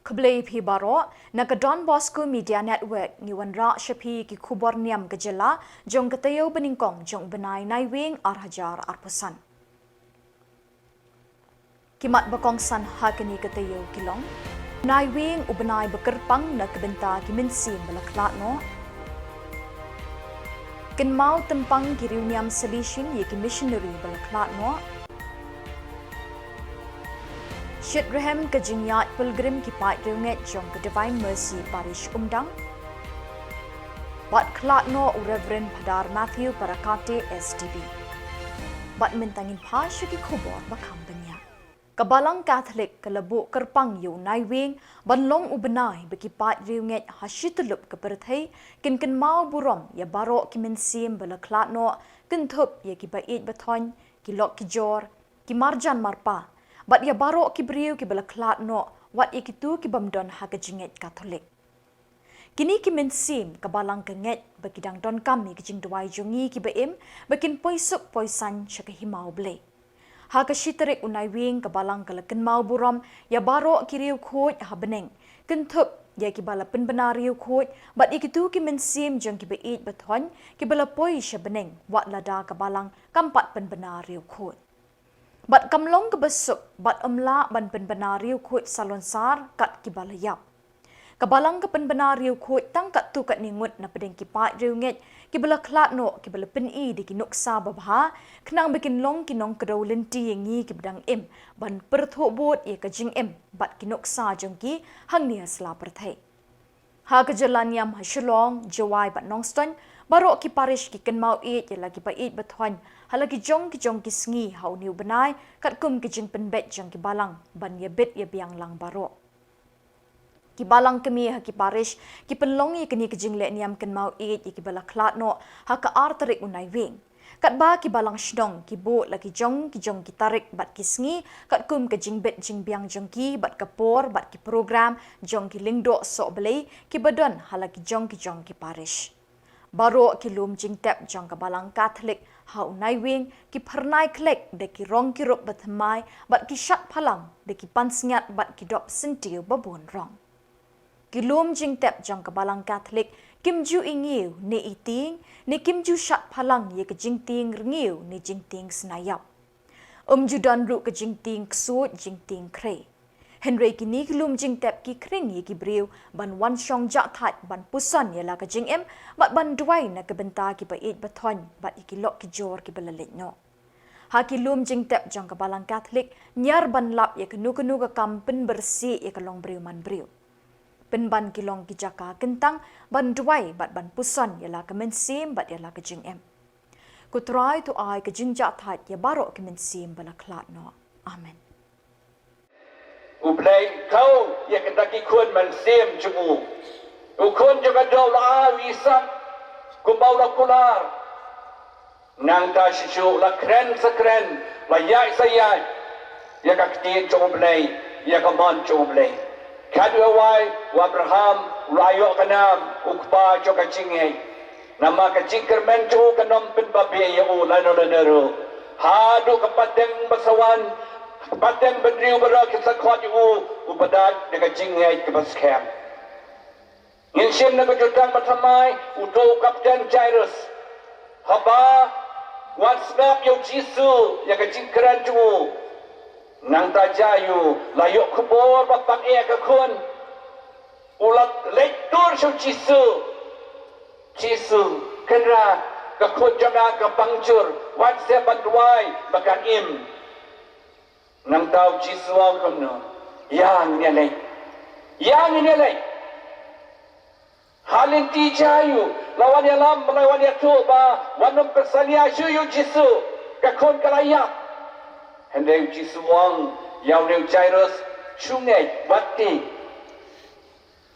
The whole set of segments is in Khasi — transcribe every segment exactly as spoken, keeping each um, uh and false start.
Khublei phi baroh, na ka Don Bosco Media Network ngi wanrah sha phi ki khubor niam ka jylla jong ka taïew banyngkong jong u bnai Naiwieng ar hajar arphew san. Ki mat ba kongsan ha kane ka taïew ki long: Naiwieng u bnai ba kyrpang na ka bynta ki mynsiem ba la khlad noh. Kynmaw tympang ki riewniam Salesian ïa ki missionary ba la khlad noh. Shitrhem ka jingïaid pilgrim ki paid riewngeit jong ka Divine Mercy Parish Umdang. Bad khlad noh u Reverend Phadar Matthew Parakate S D B. Bad mynta ngin phai sha ki khubor ba kham bniah. Ka Balang Katholik ka la buh kyrpang ïa u Naiwieng ban long u bnai ba ki paid riewngeit ha shityllup ka pyrthei kin kynmaw burom ïa baroh ki mynsiem ba la khlad noh, kynthup ïa ki ba ïeit ba thoiñ, ki lok ki jor, ki marjan marpa, bad ïa baroh ki briew ki ba la khlad noh, wat ïa kito ki bym don ha ka jingngeit Katholik. Kine ki mynsiem ka Balang ka ngeit ba ki dang donkam ïa ka jingduwai jong ngi ki ba im, ba kin poi suk poi saiñ sha ka hima U Blei. Ha ka shi tarik u Naiwieng ka Balang ka la kynmaw burom ïa baroh ki riewkhuid ha bneng, kynthup ïa ki ba la pynbna riewkhuid, bad ïa kito ki mynsiem jong ki ba ïeit ba thoiñ ki ba la poi sha bneng, wat lada ka Balang kam pat pynbna riewkhuid. Bad kam long kaba suk, bad ym lah ban pynbna riewkhuid salonsar kat ki ba la ïap. Ka Balang ka pynbna riewkhuid tang katto katne ngut na pdeng ki paid riewngeit ki ba la khlad noh, ki ba la pyni da ki nuksa babha, khnang ba kin long ki nongkdew lynti ïa ngi ki ba dang im, ban pyrthuh bud ïa ka jingim bad ki nuksa jong ki hangne ha sla pyrthei. Ha ka jylla niam ha Shillong, Jowai bad Nongstoiñ, baroh ki parish ki kynmaw ïeit ïa la ki ba ïeit ba thoiñ ha la ki jong ki jong ki sngi ha une u bnai, katkum ka jingpynbeit jong ki Balang ban ïa bit ïa biang lang baroh. Ki Balang kmie ha ki parish ki pynlong ïa kane ka jingleh niam kynmaw ïeit ïa ki ba la khlad noh ha ka ar tarik u Naiwieng. Katba ki Balang shnong ki buh la ki jong ki jong ki tarik bad ki sngi, katkum ka jingbit jingbiang jong ki bad ka por bad ki program jong ki lyngdoh sohblei ki ba don ha la ki jong ki jong ki parish. Baroh ki lum jingtep jong ka Balang Katholik ha u Naiwieng ki phyrnai khlek da ki rong ki rup ba thymmai bad ki shad phalang da ki pansngiat bad ki dop syntiew ba bun rong. Ki lum jingtep jong ka Balang Katholik kim ju i ngiew ne i tieng, ne kim ju shad phalang ïa ka jingtieng rngiew ne jingtieng snaiap. Ym ju don ruh ka jingtieng ksuid jingtieng khrei. Hynrei kine ki lum jingtep ki khring ïa ki briew ban wan shong jahthait ban puson ïa la ka jingim, bad ban duwai na ka bynta ki ba ïeit ba thoiñ bad ïa ki lok ki jor ki ba la leit noh. Ha ki lum jingtep jong ka Balang Katholik, ñiar ban lap ïa kano kano ka kam pynbyrsieh ïa ka longbriew manbriew. Pynban ki long ki jaka kyntang ban duwai bad ban puson ïa la ka mynsiem bad ïa la ka jingim. Ko Trai to ai ka jingjahthait ïa baroh ki mynsiem ba la khlad noh. Amen. U Blei u khaw ïa kita ki khun mynsiem jong u. U khun jong ka doh u la ai u Isaak kumba u la kular. Nangta shisha u la kren sa kren, la ïaid sa ïaid ïa ka ktien jong u Blei, ïa ka mon jong u Blei. Katba u Abraham u la ïoh ka nam, u kpa jong ka jingngeit. Namar ka jingkyrmen jong u kan ym pynbabe ïa u lano lano ruh. Haduh ka pateng ba sa wan, ka pateng bynriew baroh kin sa khot ïa u, u badei da ka jingngeit kaba skhem. Ngin shim na ka jutang ba thymmai, uto u kapten Jairus. Haba u wan sngap ïa u Jisu, ïa ka jingkren jong u. Nangta jia u la ïoh khubor ba pang eh ka khun. U la leit tur sha u Jisu. Jisu, Kynrad, ka khun jong nga ka pang jur, wat seh ban duwai ba kan im. Nangta u Jisu u ong kumno? Ïa ngin ïa leit. Ïa ngin ïa leit. Ha lynti jia u la wan ïalam, la wan ïathuh ba wat nym pyrshang ïa shuh ïa u Jisu, ka khun ka la ïap. Hynrei u Jisu u ong ïa une u Jairus, shu ngeit, wat tieng.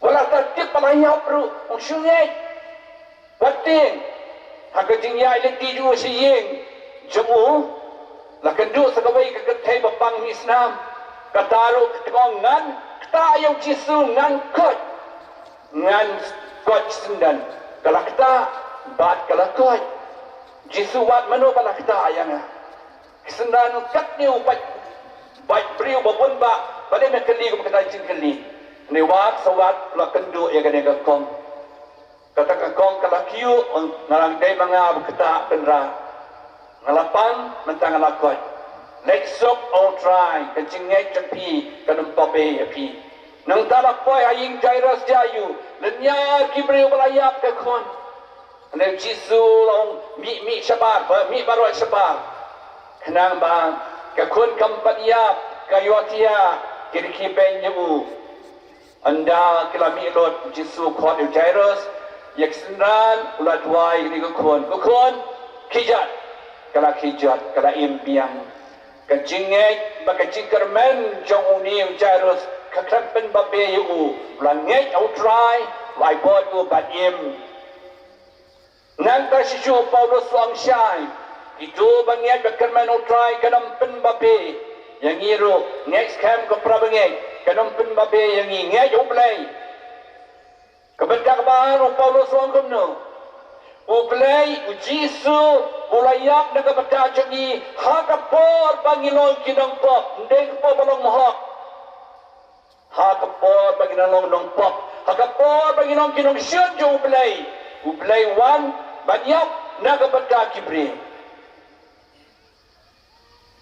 Wat la tip ba la ïap ruh, ym shu ngeit. Wat tieng. Ha ka jingïaid lynti jong u sha ïing jong u, la kynduh sa kawei ka kynthei ba pang mih snam. Kata ruh ka ong ngan ktah ïa u Jisu, ngan koit. Ngan koit syndon. Ka la ktah bad ka la koit. Jisu, wat mano ba la ktah ïa nga? Ki synran katne u bad, bad briew ba bun ba, ba dei me kylli kum kata jingkylli. Ni wat sa wat la kynduh ïa kane ka kong. Kata ka kong ka la kyiuh, nga la dei ma nga ba kata pynra. Nga la pan, mynta nga la koit. Leit suk, O Trai, ka jingngeit jong phi kan ym babe ïa phi. Nangta la poi ha ïing Jairus, ïa u lynñiar ki briew ba la ïap ka khun. Hynrei u Jisu u la ong, mih, mih shabar, ba mih baroh shabar. Khnang ba ka khun kam pat ïap, ka ïohthiah, ki rkhie beiñ ïa u. Ynda ki la mih lut, u Jisu u khot ïa u Jairus, ïa ka synran u la duwai ïa ka khun. Ko khun, khie jot. Ka la khie jot, ka la im biang. Ka jingngeit bad ka jingkyrmen jong une u Jairus ka khlem pynbabe ïa u. U la ngeit ha u Trai, u la ai bor ïa u ban im. Nangta shisha u Paulus u ong shai, kito ba ngeit bad kyrmen ha u Trai kan ym pynbabe ïa ngi ruh. Ngeit skhem ko para bangeit, kan ym pynbabe ïa ngi, ngeit ha U Blei. Ka bynta kaba ar u Paulus u ong kumno? U Blei, u Jisu, u la ïap na ka bynta jong ngi ha ka por ba ngi long ki nongpop, ym dei ka por ba long mohok. Ha ka por ba ngi nang long nongpop, ha ka por ba ngi long ki nongshun jong U Blei, U Blei u wan ban ïap na ka bynta ki briew.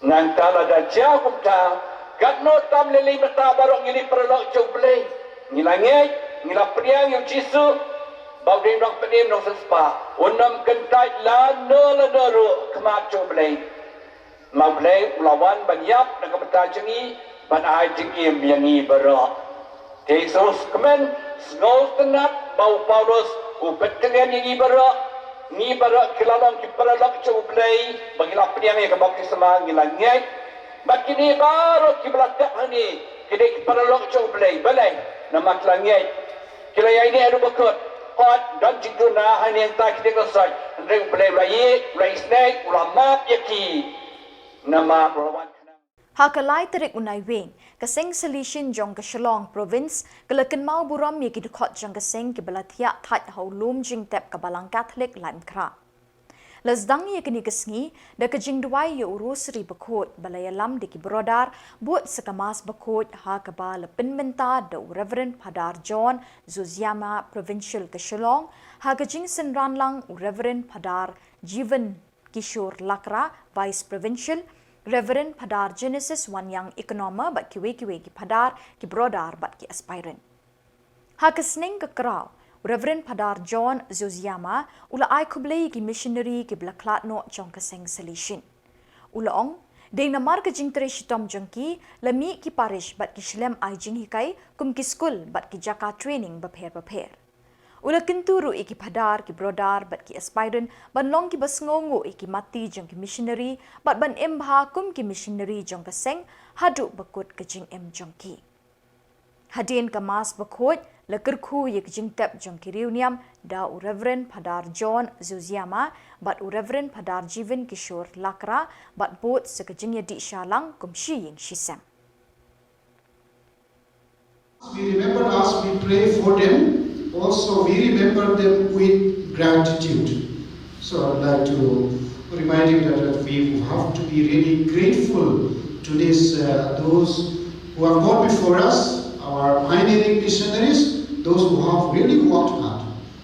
Nangta lada jia kumta, katno tam lei lei mynta baroh ngi la paralok jong U Blei. Ngi la ngeit, ngi la pdiang ïa u Jisu ba u dei u nongpynim, nongsiewspah. Un ym kyntait lano lano ruh ha khmat jong U Blei. Ma U Blei u la wan ban ïap na ka bynta jong ngi, ban ai jingim ïa ngi baroh. Te sngewkmen, sngewtynnat ba u Paulus u pyntngen ïa ngi baroh, ngi baroh ki la long ki paralok jong U Blei, ba ngi la pdiang ïa ka baptisma, ngi la ngeit. Bad kine baroh kiba la tep hangne ki dei ki paralok jong U Blei. Balei? Namar ki la ngeit. Ki la ïaineh haduh ba kut. Hooid, don jingduna hangne hangta ki dei ka soi. Hynrei U Blei u la ïeit, u la isynei, u la map ïa ki. Namar u la wan khnang. Ha ka lai tarik u Naiwieng, ka seng Salesian jong ka Shillong Province ka la kynmaw burom ïa ki dkhot jong ka seng kiba la thiah thait ha u lum jingtep ka Balang Katholik Laitumkhrah. La sdang ïa kane ka sngi da ka jingduwai ïa u Rosary Bakhuid ba la ïalam da ki Brother, bud sa ka Mass Bakhuid ha kaba la pynmynta da u Reverend Phadar John Zuziama, Provincial ka Shillong, ha ka jingsynran lang u Reverend Phadar Jiven Kishore Lakra, Vice Provincial, Reverend Phadar Genesis Waniang Ekonoma bad kiwei kiwei ki Phadar, ki Brother bad ki Aspirant. Ha ka sneng ka kraw, u Reverend Phadar John Zuziama u la ai khublei ïa ki missionary kiba la khlad noh jong ka seng Salesian. U la ong, dei namar ka jingtrei shitom jong ki, la mih ki parish bad ki shlem ai jinghikai kum ki skul bad ki jaka training bapher bapher. U la kyntu ruh ïa ki Phadar, ki Brother bad ki Aspirant ban long kiba sngewnguh ïa ki mati jong ki missionary bad ban im bha kum ki missionary jong ka seng haduh ba kut ka jingim jong ki. Hadien ka Mass Bakhuid, la kyrkhu ïa ka jingtep jong ki riewniam da u Reverend Phadar John Zuziama bad u Reverend Phadar Jiven Kishore Lakra bad bud sa ka jingïadih shah lang kum shi ïing shi sem. We remember as we pray for them, also we remember them with gratitude. So I'd like to remind you that, that we have to be really grateful to this, uh, those who have gone before us, our pioneering missionaries, those who have really worked hard,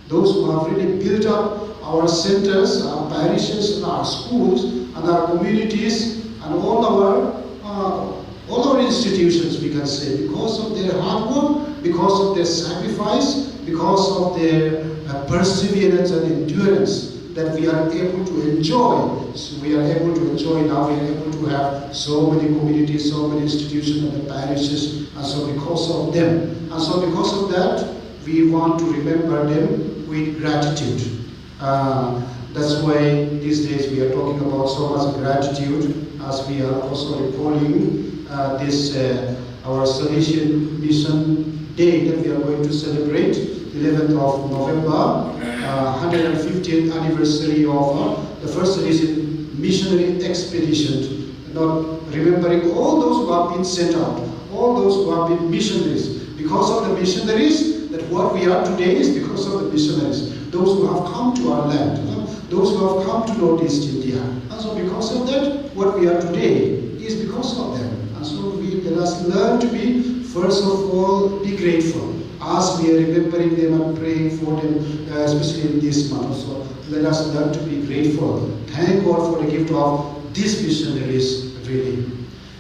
those who have really built up our centers, our parishes, and our schools, and our communities, and all our, uh, all our institutions, we can say, because of their hard work, because of their sacrifice, because of their, uh, perseverance and endurance, that we are able to enjoy. So we are able to enjoy now, we are able to have so many communities, so many institutions and the parishes, and so because of them. And so because of that, we want to remember them with gratitude. Uh, that's why these days we are talking about so much gratitude, as we are also recalling, uh, this, uh, our Salesian Mission Day that we are going to celebrate, eleventh of November, uh, hundred fiftieth anniversary of, uh, the first Salesian missionary expedition, not remembering all those who have been sent out, all those who have been missionaries. Because of the missionaries, that what we are today is because of the missionaries, those who have come to our land, uh, those who have come to Northeast India. And so because of that, what we are today is because of them. And so we, let us learn to be First of all, be grateful. As we are remembering them and praying for them, uh, especially in this month also, let us learn to be grateful. Thank God for the gift of these missionaries, really.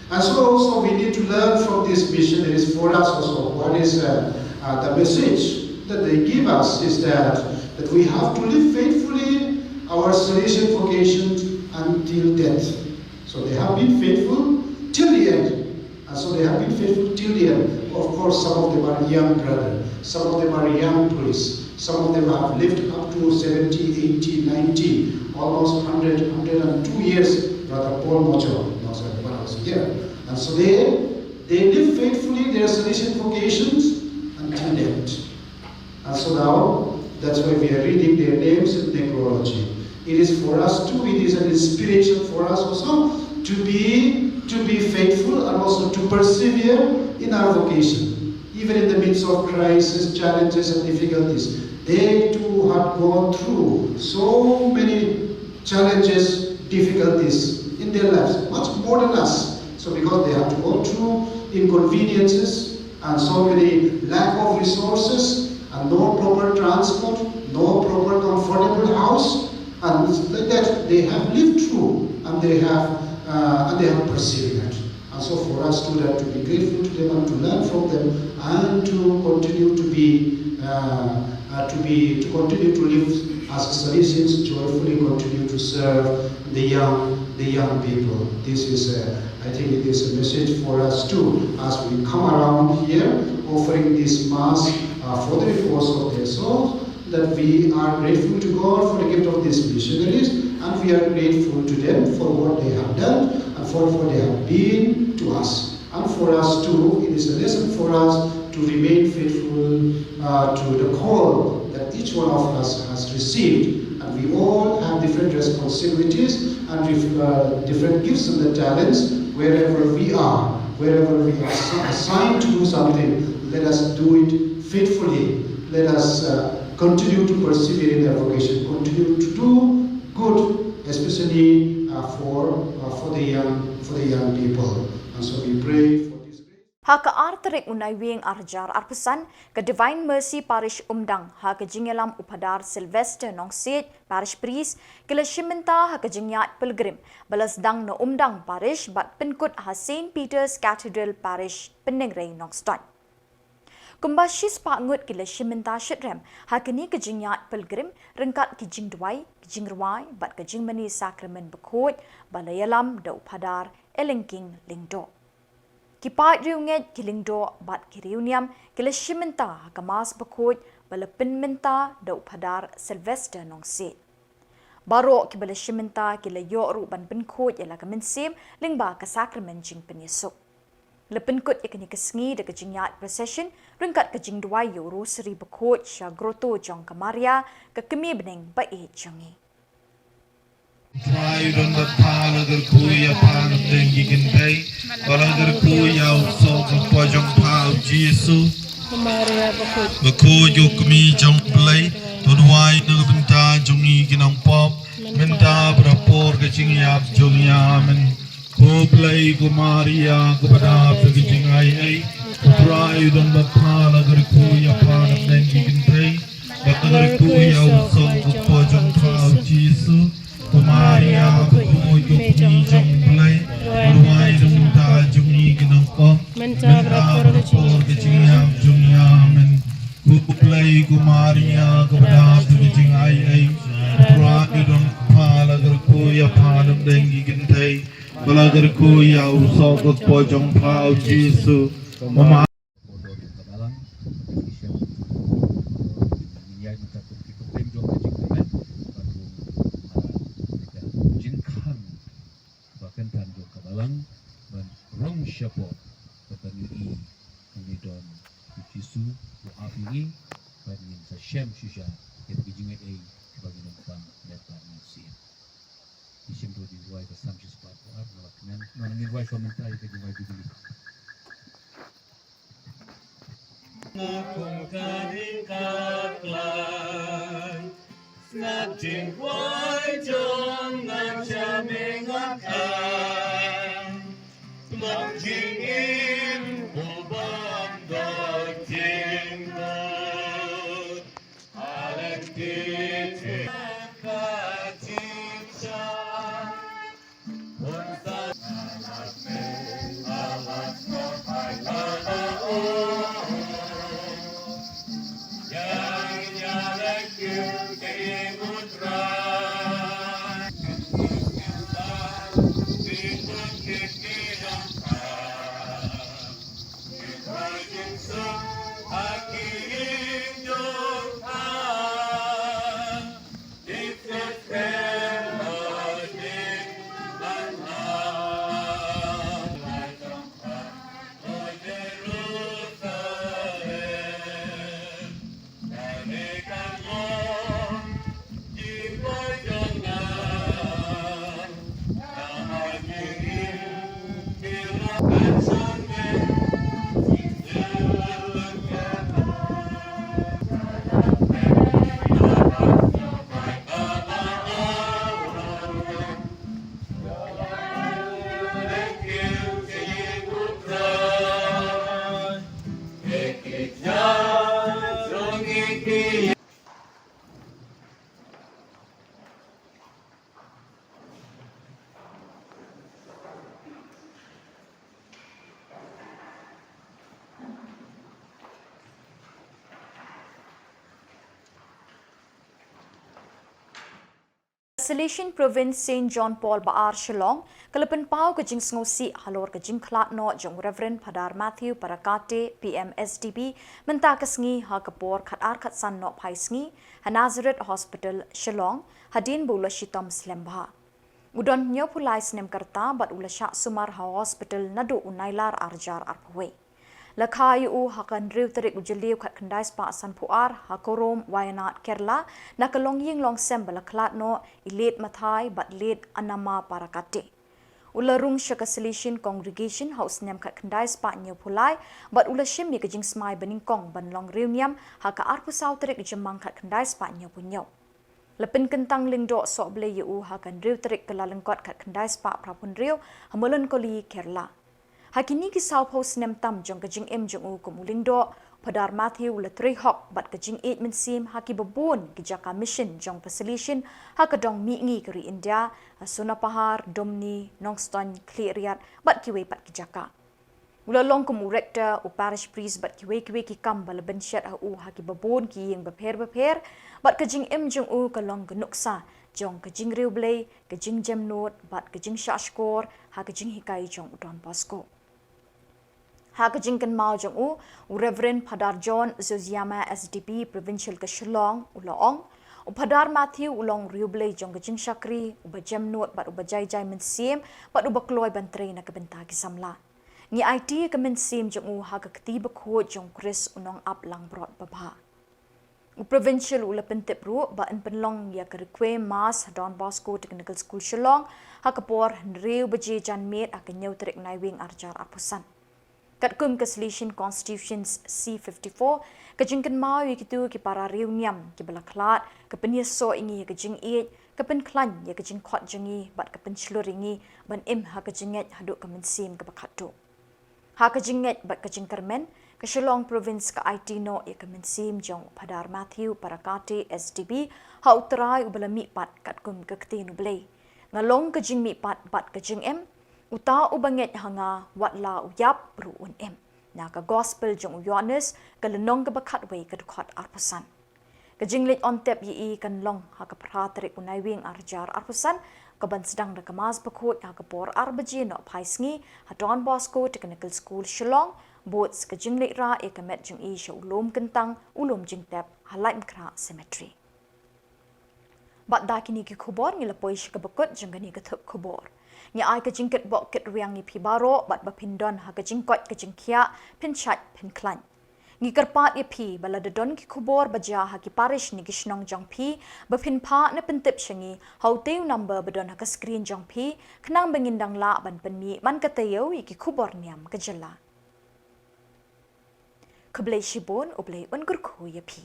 And so also we need to learn from these missionaries for us also. What is, uh, uh, the message that they give us is that, that we have to live faithfully our Salesian vocation until death. So they have been faithful till the end. And so they have been faithful till the end. Of course, some of them are young brother, some of them are young priests, some of them have lived up to seventy, eighty, ninety, almost hundred, hundred and two years. Brother Paul Mojo, no, sorry, when I was here. And so they, they live faithfully their Salesian vocations until death. And so now, that's why we are reading their names in necrology. It is for us too, it is an inspiration for us also to be, to be faithful and also to persevere in our vocation, even in the midst of crisis, challenges, and difficulties. They too had gone through so many challenges, difficulties in their lives, much more than us. So because they have to go through inconveniences and so many lack of resources and no proper transport, no proper comfortable house, and like that they have lived through and they have, uh, and they have persevered. And so for us to learn to be grateful to them and to learn from them and to continue to be, uh, uh, to be, to continue to live as Salesians, joyfully continue to serve the young, the young people. This is, uh, I think it is a message for us too, as we come around here offering this mass, uh, for the repose of their souls, that we are grateful to God for the gift of these missionaries, and we are grateful to them for what they have done and for what they have been to us. And for us too, it is a lesson for us to remain faithful, uh, to the call that each one of us has received. And we all have different responsibilities and dif-, uh, different gifts and the talents. Wherever we are, wherever we are assi-, assigned to do something, let us do it faithfully. Let us, uh, continue to persevere in their vocation, continue to do good, especially, uh, for, uh, for the young, for the young people. And so we pray for this grace. Ha ka ar tarik u Naiwieng ar hajar arphew san, ka Divine Mercy Parish Umdang, ha ka jingïalam u Phadar Sylvester Nongsiej, Parish Priest, ki la shim bynta ha ka jingïaid pilgrim ba la sdang na Umdang Parish bad pynkut ha Saint Peter's Cathedral Parish, Pyndengrei Nongstoiñ. Kumba shispah ngut ki la shim bynta shitrhem ha kane ka jingïaid pilgrim ryngkat ki jingduwai, ki jingrwai bad ka jingmane Sakramen Bakhuid ba la ïalam da u Phadar Elingking Lyngdoh. Ki paid riewngeit, ki lyngdoh bad ki riewniam ki la shim bynta ha ka Mass Bakhuid ba la pynmynta da u Phadar Sylvester Nongsiej. Baroh kiba la shim bynta ki la ïoh ruh ban pynkhuid ïa la ka mynsiem lyngba ka Sakramen Jingpynïasuk. La pynkut ïa kane ka sngi da ka jingïaid procession ryngkat ka jingduwai ïa u Rosary Bakhuid sha grotto jong ka Maria, ka Kmie bneng ba ïeit jong ngi. Trai don da pha la kyrkhu ïa pha na deng ki kynthei, ba la kyrkhu ïa u soh ka kpoh jong pha u Jisu. Bakhuid ko Kmie jong Blei, to duwai na ka bynta jong ngi ki nongpop, mynta bad ha por ka jingïap jong ngi. Amen. Ko Blei, ko Maria kaba dap da ka jingai ei, ko Trai don bad pha, la kyrkhu ïa pha na deng ki kynthei, bad la kyrkhu ïa u soh ka kpoh jong pha u Jisu. Ko Maria bakhuid, ko Kmie jong Blei, to duwai na ka bynta jong ngi ki nongpop, mynta bad ha por ka jingïap jong ngi. Amen. Ko Blei, ko Maria kaba dap da ka jingai ei, ko Trai don bad pha, la kyrkhu ïa pha na deng ki kynthei, bad la kyrkhu ïa u soh ka kpoh jong pha u Jisu. Ko Ma- Por dor jong ka balang, ki shem, eh, ngi ïaid mynta kum ki kyrteng jong ka jingkmen, bad ruh, ah, ka jingkhang ba kyntang jong ka balang ban rung shapoh, bad ban ïohi une u don u Jisu u ap ïa ngi, bad ngin sa shem shisha ïa ki jingaiei kiba ngin ym pan met bad mynsiem. Ngi shem ruh jingduwai ka Salm shispah arphew ar, nga la kmen, nga ngin duwai shuwa mynta ïa ka jingduwai Jubili. Nga kum ka ri ka klai, sngap jingduwai jong nga, sha me nga khan. Long jingim, O Baba, Salesian Province Saint John Paul Ba-ar Shillong ka la pynpaw ka jingsngewsih halor ka jingkhlad noh jong u Reverend Phadar Matthew Parakate, P M S D B, mynta ka sngi ha ka por khat ar khat san nohphai sngi ha Nazareth Hospital Shillong, hadien ba u la shitom slem bha. U don hynñiewphew lai snem ka rta bad u la shah sumar ha hospital naduh u Nailar arhajar arphew wei. La kha ïa u ha ka hynriew tarik u Jylliew khatkhyndai spah sanphew ar ha Korom, Wayanad, Kerala, na ka longïing longsem ba la khlad noh, i Late Mathai bad Late Anama Parakate. U la rung sha ka Salesian Congregation ha u snem khatkhyndai spah hynñiewphew lai bad u la shim ïa ka jingsmai banyngkong ban long riewniam ha ka arphew saw tarik u Jymmang khatkhyndai spah hynñiewphew hynñiew. La pynkyntang lyngdoh sohblei ïa u ha ka hynriew tarik Kyllalyngkot khatkhyndai spah phraphew hynriew ha Mullankolli, Kerala. Ha kine ki sawphew snem tam jong ka jingim jong u kum u lyngdoh, Phadar Matthew u la trei hok bad ka jingïeit mynsiem ha kiba bun ki jaka mission jong ka Salesian ha ka dong mihngi ka ri India, ha Sonapahar, Domni, Nongstoiñ, Khliehriat bad kiwei pat ki jaka. U la long kum u rector, u parish priest bad kiwei kiwei ki kam ba la bynshet ha u ha kiba bun ki ïing bapher bapher, bad ka jingim jong u ka long ka nuksa jong ka jingriewblei, ka jingjemnud bad ka jingshahshkor ha ka jinghikai jong u Don Bosco. Ha ka jingkynmaw jong u, u Reverend Phadar John Zoziyama, S D B Provincial ka Shillong, u la ong, u Phadar Matthew u long u riewblei jong ka jingshakri, uba jemnud bad uba jai jai mynsiem bad uba kloi ban trei na ka bynta ki samla. Ngi aiti ïa ka mynsiem jong u ha ka kti bakhuid jong u Khrist u nongap langbrot babha. U Provincial u la pyntip ruh ba yn pynlong ïa ka Requiem Mass ha Don Bosco Technical School Shillong ha ka por hynriew baje janmiet ha ka hynñiew tarik Naiwieng arhajar arphew san. Katkum ka Salesian Constitution C fifty-four, ka jingkynmaw ïa kito ki para riewniam kiba la khlad ka pynïasoh ïa ngi ïa ka jingïeit, ka pynkhlaiñ ïa ka jingkhot jong ngi bad ka pynshlur ïa ngi ban im ha ka jingngeit haduh ka mynsiem kaba khatduh. Ha ka jingngeit bad ka jingkyrmen, ka Shillong Province ka aiti noh ïa ka mynsiem jong u Phadar Matthew Parakate, S D B, ha U Trai uba la mihpat katkum ka ktien U Blei. Nga long ka jingmihpat bad ka jingim, uta uba ngeit ha nga, wat la u ïap ruh un im. Na ka Gospel jong u Ïoannis, ka lynnong kaba khatwei, ka dkhot arphew san. Ka jingleit on tep ïa i kan long ha ka phra tarik u Naiwieng arhajar arphew san, kaban sdang da ka Mass bakhuid ha ka por ar baje nohphai sngi ha Don Bosco Technical School Shillong, bad ka jingleit rah ïa ka met jong i sha u lum kyntang, u lum jingtep ha Laitumkhrah Cemetery. Bad da kine ki khubor ngi la poi sha kaba kut jong kane ka thup khubor. Ngi ai ka jingkitbok kitrwiang ïa phi baroh bad ba phin don ha ka jingkoit ka jingkhiah, phin shait phin khlaiñ. Ngi kyrpad ïa phi ba lada don ki khubor ba jia ha ki parish ne ki shnong jong phi, ba phin phah ne pyntip sha ngi ha utei u number ba don ha ka screen jong phi, khnang ba ngin dang lah ban pynmih man ka taïew ïa ki khubor niam ka jylla. Khublei shibun, U Blei un kyrkhu ïa phi.